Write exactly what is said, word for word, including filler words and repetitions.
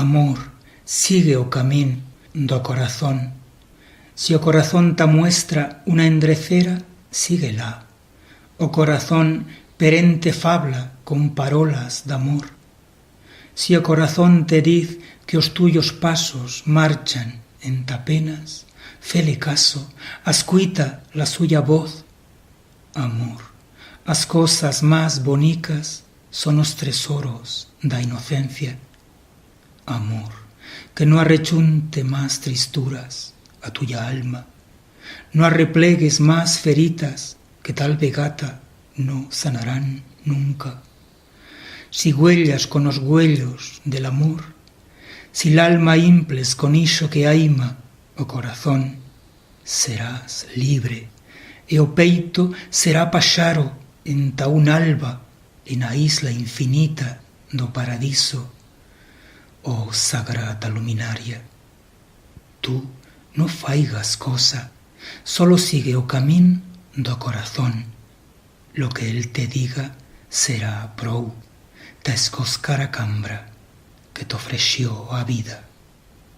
Amor, sigue o camín d'o corazón. Si o corazón t'amuestra una endrecera, sigue-la. O corazón per ente fabla con parolas d'amor. Si o corazón te diz que os tuyos pasos marchan enta penas, fe-le caso, ascuita la suya voz. Amor, as cosas mas bonicas son os tresoros d'a inocencia. Amor, que no arrechunte mas tristuras a tuya alma, no arreplegues mas feritas que tal vegata no sanarán nunca. Si güellas con os güellos de l'amor, si l'alma imples con ixo que aima o corazón, serás libre, e o peito será paxaro enta un alba, ena isla infinita d'o paradiso. Oh sagrada luminaria, tu no faigas cosa, solo sigue o camín d'o corazón. Lo que él te diga será prou ta escoscar a cambra que t'ofreció a vida.